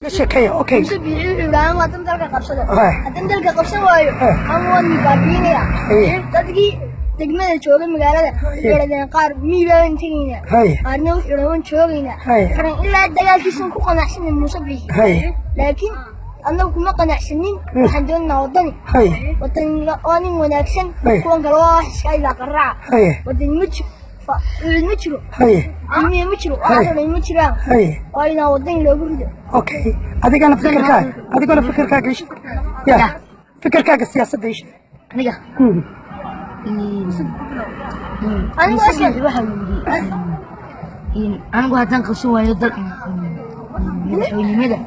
Ka sheekeeya, okay. Muuse Biixi wuxuu yidhi, anigu haddaan dalka qabsado, haddaan dalka qabsan waayo, ama waan baabiinaya. Dadkii degmada joogay magaalada waxay yidhahdeen, qaar miyi baan tegaynaa, qaarna wuxuu yidhi waan joogaynaa. Qaran ilaa dagaalkiisan ku qanacsanin Muuse Biixi, laakiin annagu kuma qanacsanin. Waxaan doonaynaa Wadani. Wadani waa nin wanaagsan. Kuwan kale waa wax iska ilaa qaraaca. Wadani ma jiro, Ucid ma jiro, Kulmiye ma jiro, waxaasoo dhan ma jiraan. Waa inaa Wadani loogu rido. Okay, adigana fikirkaaga ii sheeg ya, fikirkaaga siyaasadda ii sheeg. Aniga? Anigu Muuse asal Biixi waxa uu yidhi, anigu haddaan qabsan waayo dal madaxweynimada,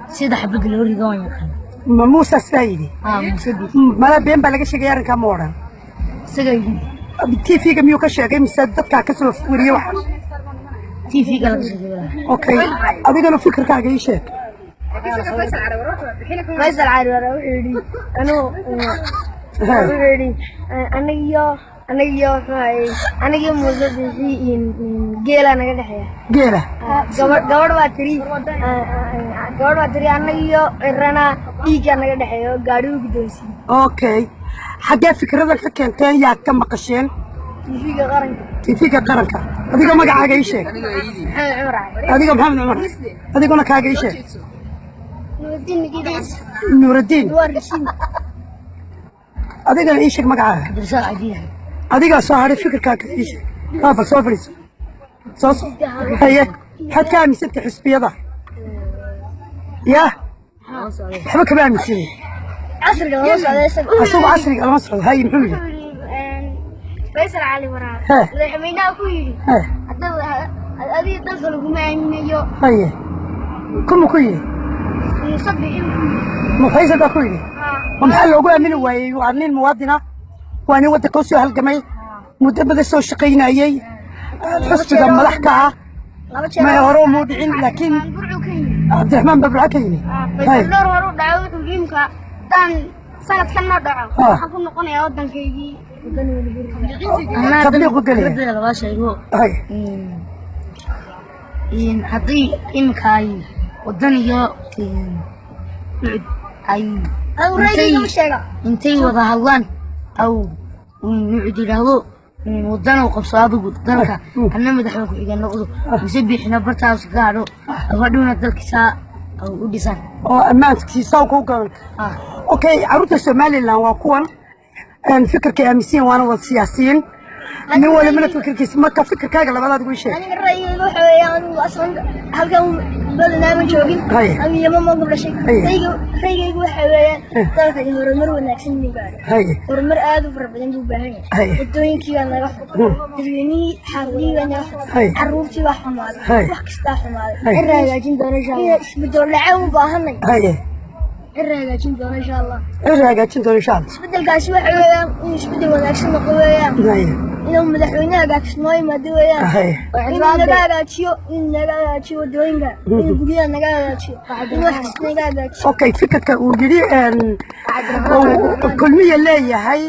sida xabadda loo rido waan yaqaan. Ma Muusa sidaa yidhi? Aa, Muuse Biixi. Mala been baa laga sheegay arrinkaa, ma odhan? Isaga yidhi. TV-ga miyuu ka sheegay mise dadkaa ka soo wariyey waxa? TV-ga laga sheegay walaal. Okay, adigana fikirkaaga ii sheeg. Faysal Cali Waraab wuxuu yidhi, anigu wuxuu yidhi, anigiyo muxuu ahaye, anigiyo Muuse Biixi geelaa naga dhexeeya. Geela? Gabadh baa tiri anagiyo Cirana dhiiggaa naga dhexeeya, oo gaadhi u guddoonsiiyey. Okay, xaggee fikradan ka keenteen? Yaad ka maqasheen? TV-ga qaranka. TV-ga qaranka. Adiga magacaaga ii sheeg. Maxamed Cumar Cali. Adiga Maxamed Cumar, adiguna kaaga ii sheeg. Nuruddin Gidiis. Nuuraddiin. Waa Rashiid. Adigana ii sheeg magacaaga. Cabdirasaaq Cadiyaha. Adigaa soo hadhay, fikirkaaga ii sheeg. Bal soo fadhiiso, soo soo. Haye, maxaad ka aaminsantay xisbiyada? Ya, waxba kama aaminsani. Casriga lama socdo isaga. Asagu casriga lama socdo. Haye, muxuu yidhi? Faysal Cali Waraab madaxweynaha ku yidhi, hadda adiga dalka laguma aaminayo. Haye, kuma ku yidhi? Muuse Biixi ku yidhi. Ma Faysal baa ku yidhi? Ma maxaa loogu aamini waayey? Waa nin muwaadin ah, waa nin waddanka usoo halgamay, muddo badan soo shaqaynayey, xisbiga madax ka ah. Laba jeer. Ma hore umuu dhicin, laakiin Burcuu ka yimi. Cabdiraxmaan baa Burco ka yimi. Faysal dhowr hore u dhaco, wuxuu yimka haddaan sanadkan noo dhaco, waxaan ku noqonayaa waddankaygii. Tabliiqu gelaya. Fikradda lagaa sheego, haddii iminka ay Wadan iyo Ucud ay Adigu ra'yigayga ma sheega. intay wada hadlaan, aw Ucud yidhaahdo, Wadan uu qabso adigu dalka, anna madaxweyne ku-xigeen noqdo, Mise Biixina bartaas ka hadho, hadhowna dalkiisaa u dhisaan. Oo ammaankiisa ku galan. Okay, carruurta Somaliland waa kuwan fikirkay aaminsan, waana wada siyaasiyiin, nin walibana fikirkiisa. Marka fikirkaaga labaad adigu ii sheeg. Aniga ra'yigayga waxa weeye, anigu aslan halkan badanaaman joogin. Anigu Yemen baan ku dhashay. Ra'yigayga waxa weeyaan, dalka in horumar wanaagsan inuu gaadho. Horumar aad u fara badan buu u baahan yahay. Wadooyinkii baa naga xun, dadweynihii xaafadihii baa naga xun, carruurtii baa xumaaday, wax kastaa xumaaday. Cira hagaajin doona, insha Allah. Inaan isbedel dhacay u baahanay. Cira hagaajin doona, insha Allah. Cira hagaajin doona, insha Allah. Isbedelkaasi waxa weeyaan inuu isbedel wanaagsan noqo weeyaan, inuu madaxweyne hagaagsan noo yimaado weeyaan, inuu naga hagaajiyo, inuu naga hagaajiyo wadooyinka, inuu guryaha naga hagaajiyo, inuu wax kasta naga hagaajiyo. Okay, fikirka uu yidhi uu Kulmiye leeyahay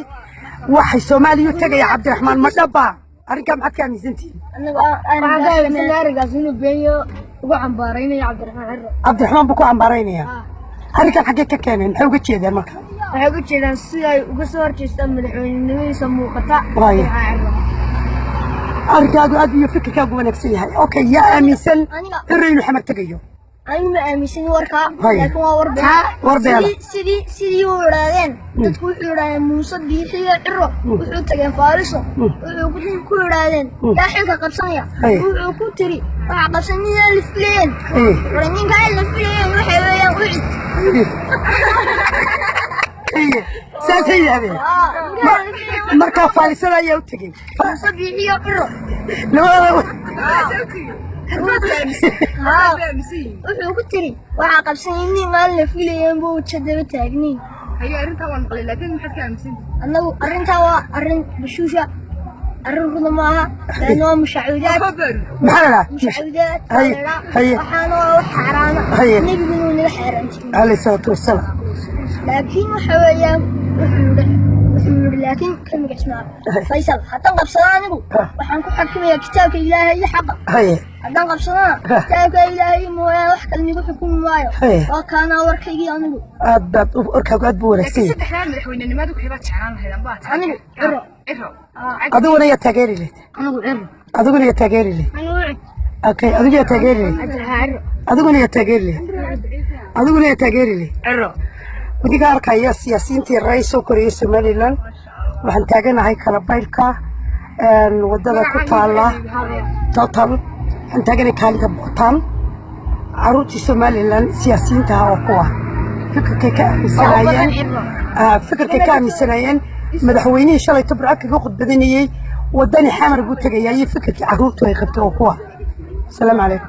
waxay Soomaaliya u tegaya Cabdiraxmaan, ma dhaba arrinkaa? Maxaad ka aaminsantihiin? Anagu Waxaan ka aaminsannahay arrinkaas inuu beeniyo ugu cambaaraynayo Cabdiraxmaan Ciro. Cabdiraxmaan buu ku cambaaraynaya arrinkan. Xaggee ka keeneen? Maxay uga jeedaan marka? Waxay uga jeedaan si ay uga soo horjeestaan madaxweynenimadiisa muuqata, Cabdiraxmaan Ciro. Arrinkaagu aad iyo fikirkaagu wanaagsan yahay. Okay, yaa aaminsan Aniga. Ciro inuu Xamar tegayo? Anigu ma aaminsan warkaa, laakiin waa war been. War beena. Sidii u idhaahdeen dadku, wuxuu idhahdeen Muuse Biixi iyo Ciro wuxuu tageen Faariso, wuxuu ku idhaahdeen yaa xilka qabsanaya? Wuxuu ku tiri waxa qabsan ninaan la filayeen. Wuxuu ninkaan la filayeen waxay weeyaan Ucid. Haye, saasay yidhahdeen. Ninkaan la filayeen. Markaa Faalisada ayaa u tegey? Muuse Biixi iyo Ciro. Labadooda. Haa, wuxuu ku tiri waxaa qabsanay nin aan la filayeen buu jadaba taagniin. Annagu arrintaa waa arrin bashuusha, arrin runa maaha, laanna waa mushaawidaad. Maxaa la dhahaa? Mushaawidaad. Haye. Waxaana waa wax xaaraana. Nebiguna uu naga xaaraantiray, Calayhi salaatu wasalaam. Laakiin waxa weeyaan wuxuu yidhi Wuxuu yidhi laakiin kan magaciisa Faysal, haddaan qabsado anigu waxaan ku xakumayaa kitaabka Ilaahay iyo xaqa. Haddaan qabsadona kitaabka Ilaahay mooyaane wax kale nigu xukumi maayo. Waa kaanaa warkaygii anigu. Aad baad warkaagu aad buu wanaagsan yahay. Saddexdaa madaxweynenimadu keebaa jeclaan lahayd amba? Anigu Ciro. Ciro. Adiguna yaa taageeri lahayd? Anigu Ciro. Adiguna yaa taageeri lahayd? Anigu Ciro. Okay, adigu yaa taageeri lahayd? Adiguna yaa taageeri lahayd? Adiguna yaa taageeri lahayd? Ciro. Wadiga arkaya siyaasiyiintii ray soo koriyey Somaliland. Waxaan taaganahay kala baydhka wadada ku taala Total. Waxaan taaganahay kaalinta Bootaan. Caruurtii Somaliland siyaasiyiinta ah oo kuwa fikirkay ka aaminsanayeen, fikirkay ka aaminsanayeen madaxweynihii shalay Tabarca kaga khudbadanayey Wadani Xamar buu tegayaa iyo fikirkii caruurtu ay qabtay oo kuwa. Asalaamu calaykum.